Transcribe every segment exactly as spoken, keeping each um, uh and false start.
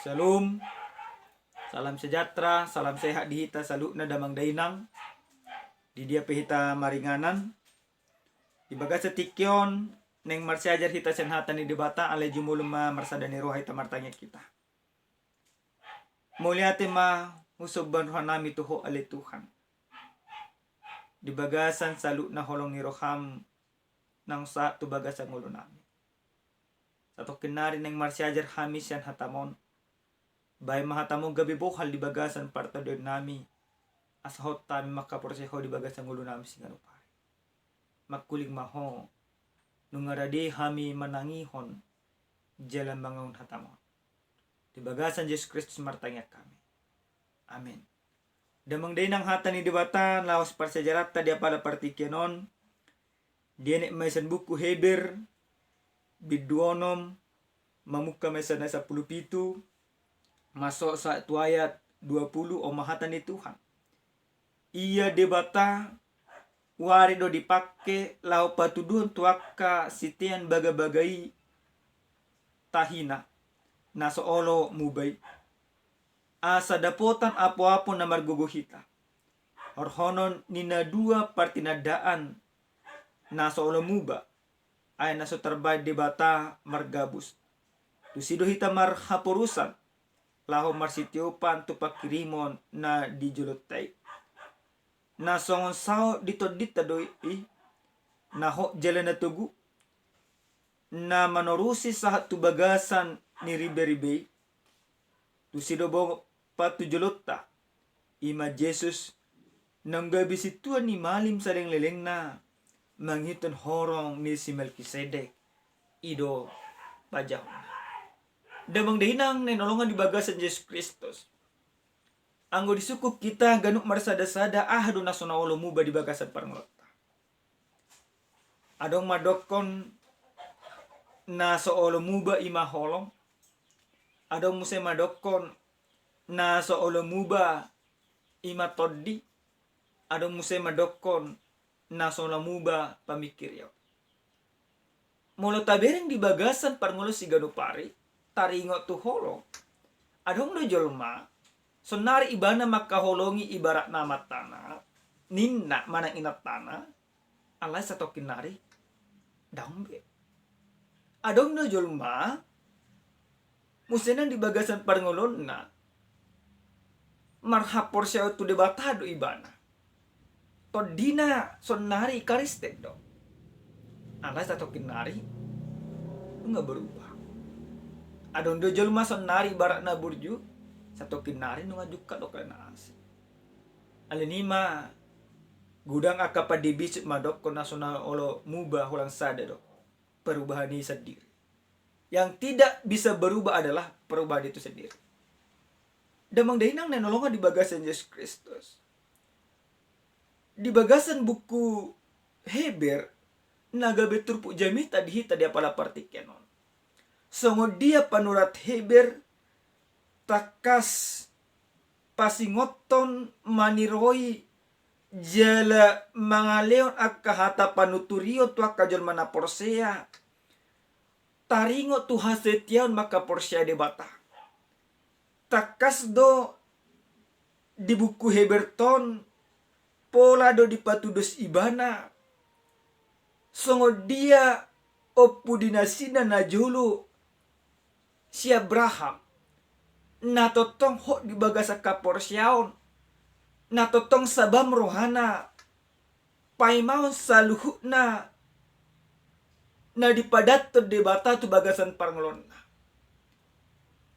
Shalom. Salam sejahtera, salam sehat di hita saluhutna damang dainang. Di dia pe hita maringanan. Di bagasan tingki on, naeng marsiajar hita sian hata ni Debata, alai jumolo ma marsada ni roha hita martangiang hita. Mauliate ma husomba rohanami tu Ho ale Tuhan. Di bagasan saluhutna holong ni roham naung sahat tu bagasan ngolunami. Satongkin nari naeng marsiajar hami sian hatam on. Bahen ma hatam on gabe bohal di bagasan partondionnami. Asa hot hami mangkaporseai Ho di bagasan ngolunami siganup ari. Mangkuling ma Ho. Nunga rade hami manangihon jala mangaun hatam on. Di bagasan Jesus Kristus martangiang hami. Amen. Damang dainang, hata ni Debata laos parsiajaranta di apala partingkian on. Dienet ma i sian buku Heber, bindu onom, mamungka ma i sian ayat sampulu pitu, masuk sahat tu ayat dua pulu, on ma hata ni Tuhan. Ia Debata wari do dipangke laho patuduhon tu angka sitean bagabaga i tahina, na so olo muba i. Asa dapotan apoapo na margogo hita. Horhonon ni na dua partinandaan na so olo muba, ai na so tarbahen Debata margabus. Tusi do hita marhaporusan, laho marsitiopan tu pangkirimon na di jolonta i. Na songon saut di tondinta do i, na hot jala na togu, na manorusi sahat tu bagasan ni riberibe i. Tusi do Bapa tu jolonta, i ma Jesus, naung gabe sintua ni malim saleleng-lelengna, mangihuthon horong ni si Melkisedek, i do pajahonna. Damang dainang na hinaholongan di bagasan Jesus Kristus. Anggo disungkun hita ganup marsada-sada, aha do na so na olo muba di bagasan parngoluonta? Adong mandokkon na so olo muba i ma holong. Adong muse mandokkon na so olo muba i ma tondi. Adong muse mandokkon na so olo muba pamingkirion. Molo tabereng di bagasan parngoluon siganup ari, taringot tu holong. Adong do jolma, saonnari ibana mangkaholongi ibaratna amantana, ninna manang inantana, alai satongkin nari daong be. Adong do jolma, muse nang di bagasan parngoluonna, marhaporseaon tu Debata do ibana. Tondina saonnari Kristen do. Alai satongkin nari nunga berubah. Adong do jolma saonnari ibaratna burju, satongkin nari nunga jungkat do kalina asing. Alani i ma, godang angka pandebisuk mandokkon na so na olo muba holan sada do perubahan i sandiri. Yang tidak bisa berubah adalah perubahan itu sendiri. Damang dainang na hinaholongan di bagasan Jesus Kristus. Di bagasan buku Heber, na gabe turpuk jamita di hita di apala partingkian on. Songon dia panurat Heber, tangkas pasingothon, maniroi, jala mangalehon angka hata panuturion tu angka jolma na porsea, taringot tu hasetiaon mangkaporseai Debata. Tangkas do di buku Heber on, pola do dipatudos ibana songon dia ompu dinasina na jolo, si Abraham, na tongtong hot di bagasan haporseaon, na tongtong sabam rohana, paimahon saluhutna na dipadanhon Debata tu bagasan parngoluonna.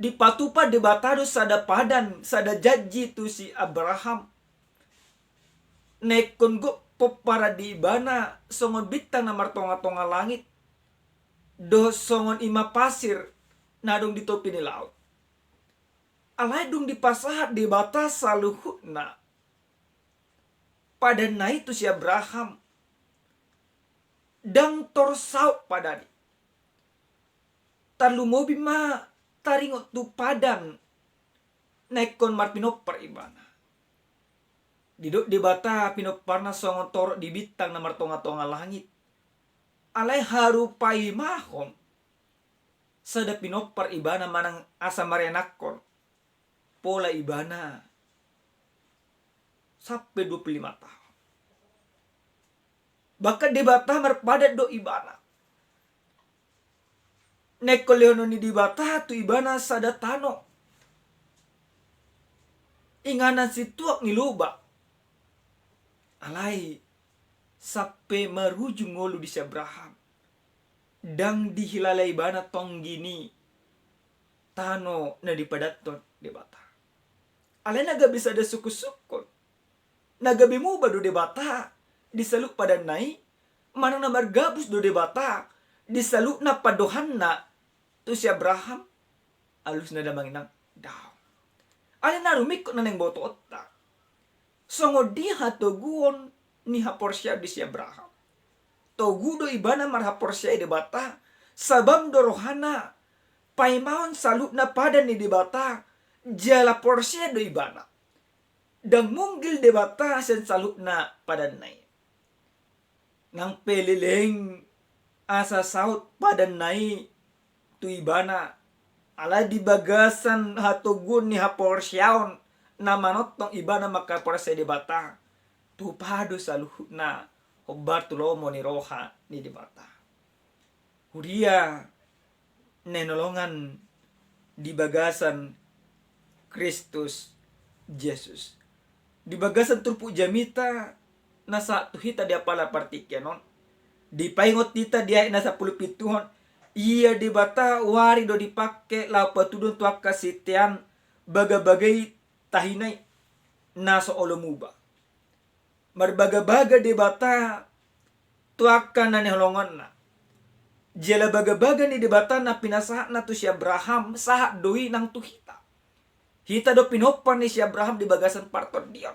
Dipatupa Debata do sada padan, sada janji tu si Abraham. Na ingkon gok pomparan di ibana songon bintang na martonga-tonga langit, dohot songon i ma pasir na adong di topi ni laut. Alai dung dipasahat Debata saluhutna padanna i tu si Abraham, ndang torsaut padan i. Tarlumobi ma taringot tu padan na ingkon marpinompar ibana. Didok Debata pinomparna songon torop di bintang na martonga-tonga langit. Alai haru paimahon Sada pinompar ibana manang asa marenakkon. Pola ibana sampe dua pulu lima taon. Bahkan Debata marpadan do ibana. Naeng lehonon ni Debata tu ibana sada tano. Inganan situak ni loba. Alai sampe marujung ngolu di si Abraham. Ndang dihilala ibana tonggi ni tano na dipadanhon Debata. Alai na gabe sada sungkunsungkun. Na gabe muba do Debata di saluhut padanna i, manang na margabus do Debata di saluhutna pandohanna tu si Abraham. Alusna damang inang, daong. Alai na rumingkot na naeng botoonta, songon dia hatoguon ni haporseaon di si Abraham. Togu do ibana marhaporseai Debata, sabam do rohana paimaon saluhutna padan ni Debata, jala porsea do ibana. Ndang munggil Debata sian saluhutna padanna i. Nang pe leleng asa saut padanna i tu ibana, alai di bagasan hatoguon ni haporseaon na manongtong ibana mangkaporseai Debata, tupa do saluhutna hombar tu lomo ni roha ni Debata. Huria na hinaholongan di bagasan Kristus Jesus. Di bagasan turpuk jamita na sahat tu hita di apala partingkian on, dipaingot hita di ayat na sampulu pitu on, ia Debata wari do dipangke laho patuduhon tu angka sitean bagabaga i tahina i na so olo muba. Marbagabaga Debata tu angka na hinaholonganna. Jala bagabaga ni Debata na pinasahatna tu si Abraham, sahat do i nang tu hita. Hita do pinompar ni si Abraham di bagasan partondion.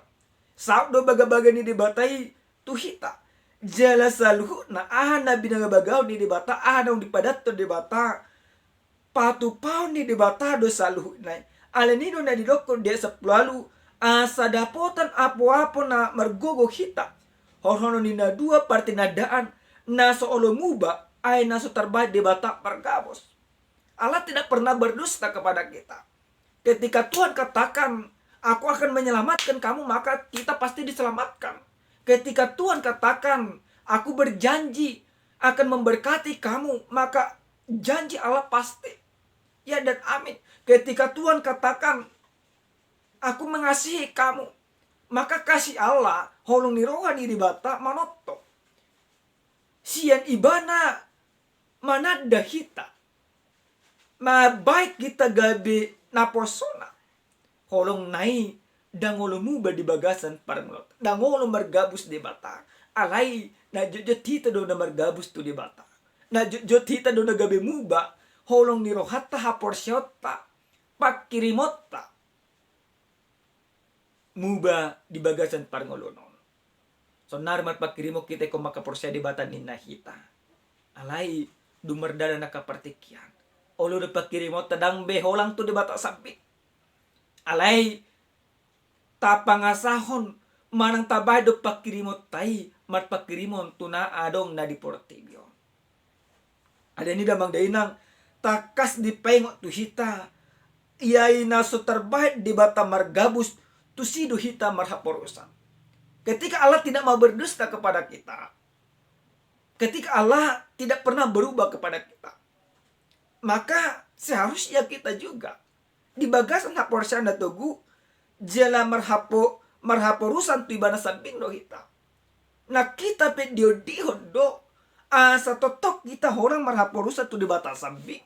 Saut do bagabaga ni Debata i tu hita. Jala saluhutna aha na binagabagahon ni Debata, aha naung dipadanhon Debata, patupaon ni Debata do saluhutna i. Alani do na didokkon di ayat sampulu ualu, asa dapotan apoapo na margogo hita. Horhonon ni na dua partinandaan, na so olo muba, ai na so tarbahen Debata margabus. Allah tidak pernah berdusta kepada kita. Ketika Tuhan katakan, "Aku akan menyelamatkan kamu," maka kita pasti diselamatkan. Ketika Tuhan katakan, "Aku berjanji akan memberkati kamu," maka janji Allah pasti. Ya dan amin. Ketika Tuhan katakan, "Aku mengasihi kamu," maka kasih Allah, holong ni roha ni Debata manongtong. Sian ibana mananda hita. Mabaen hita gabe naposona. Holongna i ndang olo muba di bagasan parngoluonta. Ndang olo margabus Debata. Alai na jotjot hita do na margabus tu Debata. Na jotjot hita do na gabe muba holong ni rohanta, haporseaonta, pangkirimonta muba di bagasan parngoluon on. Saonari marpangkirimon hita ingkon mangkaporseai Debata ninna hita. Alai dung mardalan angka partingkian, olo do pangkirimonta ndang be holan tu Debata sambing. Alai tapangasahon manang tabaen do pangkirimonta i marpangkirimon tu na adong na di portibi on. Alani damang dainang, tangkas dipaingot tu hita, ia i na so tarbahen Debata margabus, tusi do hita marhaporusan. Ketika Allah tidak mau berdusta kepada kita, ketika Allah tidak pernah berubah kepada kita, maka seharusnya kita juga di bagasan haporseaon na togu, jala marhapo-, marhaporusan tu ibana sambing do hita. Na hita pe diondihon do, asa tongtong hita holan marhaporusan tu Debata sambing,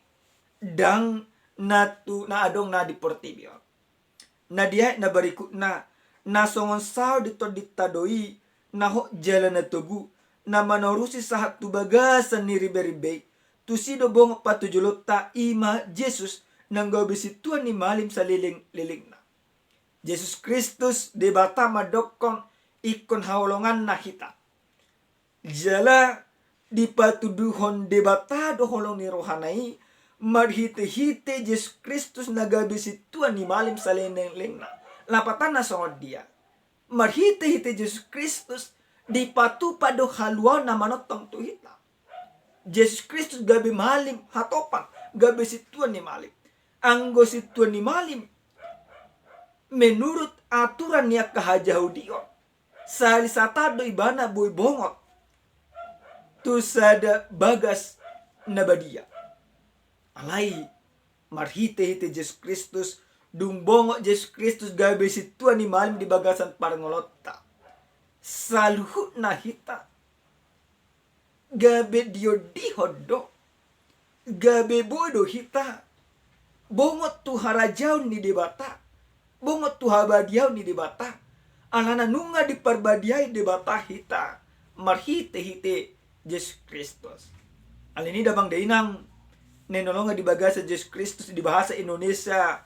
ndang na tu na adong na di portibi on. Na di ayat na berikutna, na songon sao di tondinta do i, na hot jala na togu, na manorusi sahat tu bagasan ni ribearibe i, tusi do bongot patujolonta, i ma Jesus, nang gabe sintua ni malim salelenglelengna. Jesus Kristus, Debata mandokkon ingkon haholonganna hita. Jala dipatuduhon Debata do holong ni rohana i, marhitehite Jesus Kristus na gabe sintua ni malim salelenglelengna. Lapatanna songon dia? Marhitehite Jesus Kristus dipatupa do haluaon na manongtong tu hita. Jesus Kristus gabe malim hatopan, gabe sintua ni malim. Anggo sintua ni malim, menurut aturan ni angka hajahudion, sahali sataon do ibana boi bongot tu sada bagas na badia. Alai marhite-hite Jesus Kristus, dung bongot Jesus Kristus gabe sintua ni malim di bagasan parngoluonta, saluhutna hita gabe diondihon do, gabe boi do hita bongot tu harajaon ni Debata, bongot tu habadiaon ni Debata, alana nunga diparbadiai Debata hita marhite-hite Jesus Kristus. Alani i damang dainang, na hinaholongan di bagasan Jesus Kristus, di bahasa Indonesia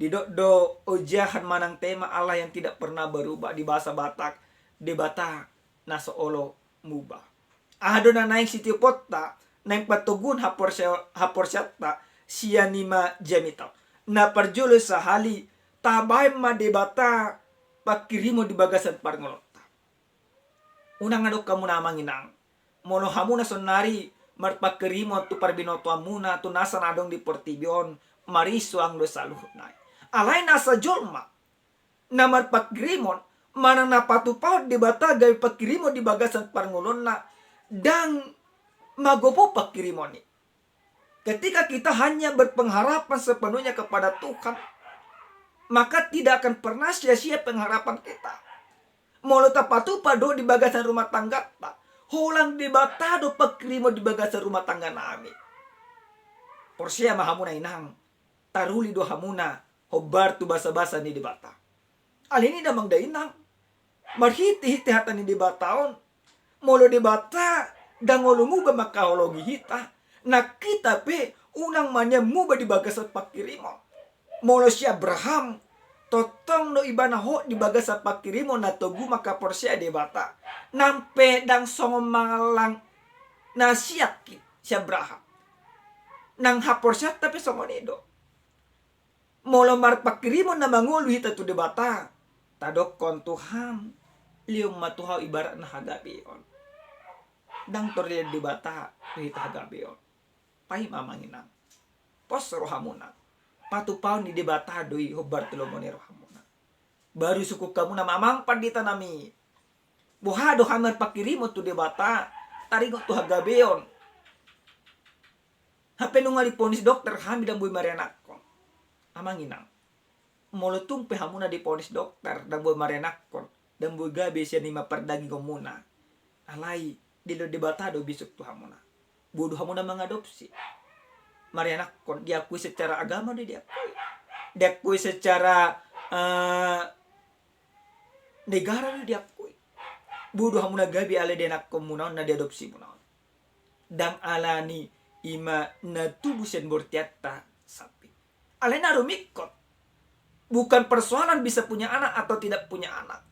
didok do ojahan manang tema Allah yang tidak pernah berubah, di bahasa Batak, Debata na so olo muba. Aha do na naeng sitioponta, naeng patoguhon haporse-, haporseaonta sian i ma jamita on. Na parjolo sahali, tabaen ma Debata pangkirimon di bagasan parngoluonta. Unang adong hamuna amang inang, molo hamuna saonari marpangkirimon tu parbinotoanmuna, tu nasa na adong di portibi on, marisuang do saluhutna i. Alai nasa jolma na marpangkirimon, manang na patupahon Debata gabe pangkirimon di bagasan parngoluonna, ndang magopo pangkirimon i. Ketika kita hanya berpengharapan sepenuhnya kepada Tuhan, maka tidak akan pernah sia-sia pengharapan kita. Molo tapatupa do di bagasan rumah tanggata, holan Debata do pangkirimon di bagasan rumah tangga nami. Porsea ma hamuna inang, taruli do hamuna hombar tu basabasa ni Debata. Alani i damang dainang, marhite-hite hata ni Debata on, molo Debata ndang olo muba mangkaholongi hita, nang hita pe unang ma nian muba di bagasan pangkirimon. Molo si Abraham, tongtong do ibana hot di bagasan pangkirimon na togu mangkaporsea Debata, nang pe ndang songon mangallang na siak i si Abraham. Nang haporseaonta pe songon i do. Molo marpangkirimon na mangolu hita tu Debata, tadokkon, Tuhan, lehon ma tu hau ibaratna hagabeon. Ndang torlehon Debata tu hita hagabeon. Paima amang inang, pos rohamuna, patupahon ni Debata do i hombar tu lomo ni rohamuna. Baru sungkun hamuna ma, amang pandita nami, boha do hami marpangkirimon tu Debata taringot tu hagabeon, hape nunga diponis dokter hami ndang boi marianakkon? Amang inang, molo tung pe hamuna diponis dokter ndang boi marianakkon, ndang boi gabe sian i ma pardagingonmuna, alai dilehon Debata do bisuk tu hamuna. Boi do hamuna mangadopsi, marianakkon, diakui secara agama do diakui, diakui secara, eh, negara do diakui. Boi do hamuna gabe ala di anakkonmuna on, na diadopsimuna on. Ndang alani i ma na tubu sian borteanta sambing. Alai na rumingkot, bukan persoalan bisa punya anak atau tidak punya anak.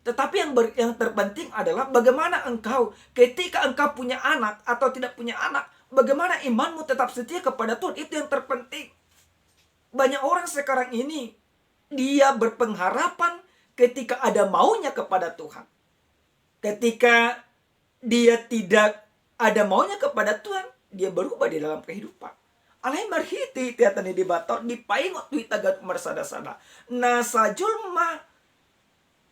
Tetapi yang ber-, yang terpenting adalah bagaimana engkau ketika engkau punya anak atau tidak punya anak, bagaimana imanmu tetap setia kepada Tuhan, itu yang terpenting. Banyak orang sekarang ini, dia berpengharapan ketika ada maunya kepada Tuhan. Ketika dia tidak ada maunya kepada Tuhan, dia berubah di dalam kehidupan. Alai marhite-hite hata ni Debata on, dipaingot tu hita ganup marsada-sada, nasa jolma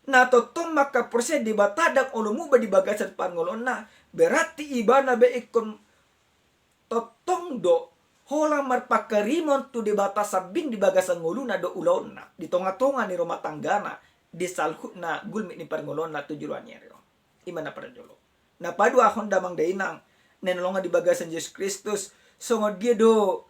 na tongtong mangkaporseai Debata ndang olo muba di bagasan parngoluonna, berarti ibana be ingkon tongtong do holan marpangkirimon tu Debata sambing di bagasan ngoluna dohot ulaonna, di tonga-tonga ni rumah tanggana, di saluhutna gulmit ni parngoluonna tu joloan ni ari on. I ma na parjolo. Na paduahon damang dainang, na hinaholongan di bagasan Jesus Kristus, songon dia do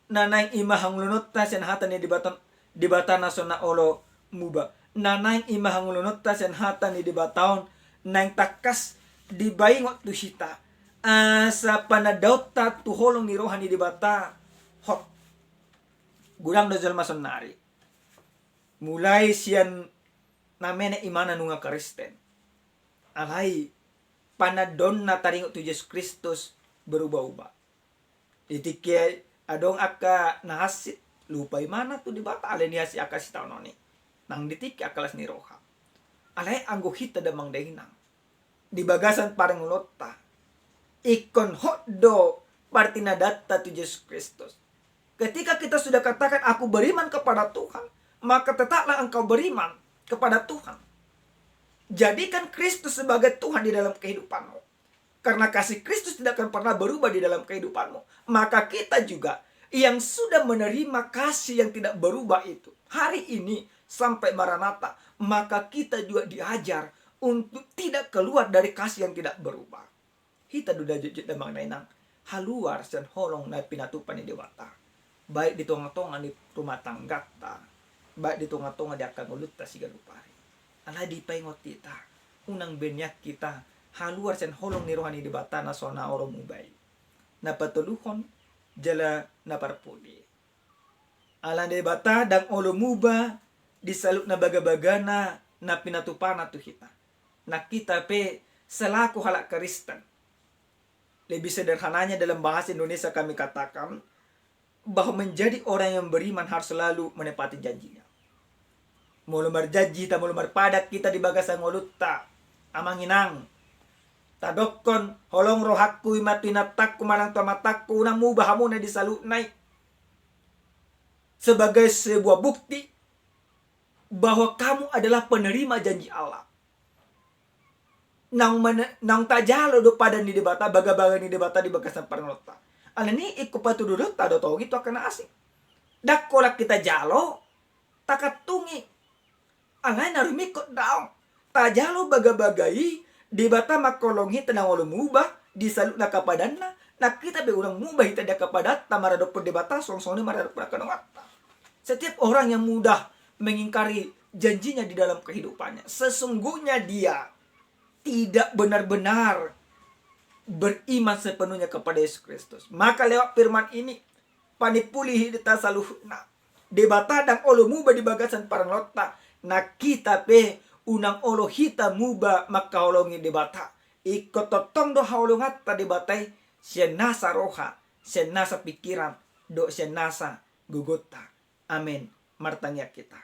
na naeng i ma hangoluonta sian hata ni Debata, Debata na so na olo muba. Na naeng i ma hangoluonta sian hata ni Debata on, naeng tangkas dipaingot tu hita, asa panandaonta tu holong ni roha ni Debata hot. Godang do jolma saonari, mulai sian na menek imana nunga Kristen, alai panandaonna taringot tu Jesus Kristus berubah-ubah. Di tingki adong angka na hansit, lupa imana tu Debata, alani hansit angka sitaonon i. Nang di tingki angka las ni roha. Alai anggo hita damang dainang, di bagasan parngoluonta, ingkon hot do partinadanta tu Jesus Kristus. Ketika kita sudah katakan, "Aku beriman kepada Tuhan," maka tetaplah engkau beriman kepada Tuhan. Jadikan Kristus sebagai Tuhan di dalam kehidupanmu. Karena kasih Kristus tidak akan pernah berubah di dalam kehidupanmu. Maka kita juga yang sudah menerima kasih yang tidak berubah itu, hari ini sampai Maranatha, maka kita juga diajar untuk tidak keluar dari kasih yang tidak berubah. Hita do da jotjot damang dainang haluar sian holong na pinatupa ni Debata, baik di tongatonga ni rumah tanggata, baik di tongatonga di angka ngolunta siganup ari. Alai dipaingot hita, unang be nian hita haluar sian holong ni roha ni Debata na so na olo muba i. Na patoluhon jala na parpudi, ala Debata ndang olo muba di saluhutna bagabagana na pinatupana tu hita. Nang hita pe selaku halak Kristen, lebih sederhananya dalam bahasa Indonesia kami katakan bahwa menjadi orang yang beriman harus selalu menepati janjinya. Molo marjanji hita, molo marpadan hita di bagasan ngolunta, amang inang, tadokkon, "Holong rohangku i ma tu inantangku manang tu amatangku, unang muba hamu na di saluhutna i." Sebagai sebuah bukti bahwa kamu adalah penerima janji Allah. Naung mane-, naung tajalo do padan ni Debata, bagabaga ni Debata di bagasan parngoluonta. Alani i ingkon patuduhonta do tong i tu angka na asing. Ndang holan hita jalo, takantungi. Alai na rumingkot daong. Tajalo bagabaga i, Debata mangkaholongi hita na olo muba di saluhut angka padanna, nang hita pe unang muba hita di angka padanta maradophon Debata, songon songon i maradophon angka donganta. Setiap orang yang mudah mengingkari janjinya di dalam kehidupannya, sesungguhnya dia tidak benar-benar beriman sepenuhnya kepada Yesus Kristus. Maka lewat firman ini, panimpuli hita saluhutna. Debata ndang olo muba di bagasan parngoluonta, nang hita pe unang olo hita muba mangkaholongi Debata. Ingkon tongtong do haholonganta Debata i sian nasa roha, sian nasa pingkiran, dohot sian nasa gogonta. Amen. Martangiang hita.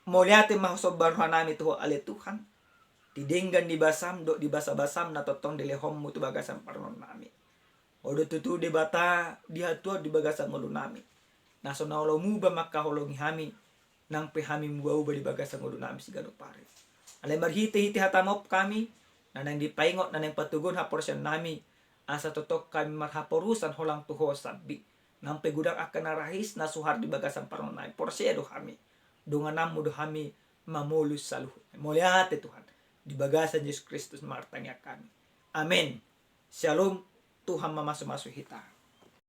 Mauliate ma husomba rohanami tu Ho ale Tuhan, di denggan ni basam dohot di basabasam na tongtong dilehonmu tu bagasan parngoluonnami. Ho do tutu Debata di hatuaon di bagasan ngolunami, na so na olo muba mangkaholongi hami, nang pe hami muba-uba di bagasan ngolunami siganup ari. Alai marhitehite hatamu hami, na naeng dipaingot, na naeng patoguon haporseaonnami, asa tongtong hami marhaporusan holang tu Ho sambing. Nang pe godang angka na rahis na suhar di bagasan parngoluonnami, porsea do hami, dongananmu do hami mamolus saluhutna. Mauliate Tuhan, di bagasan Jesus Kristus martangiang hami. Amen. Syalom. Tuhan mamasu-masu hita.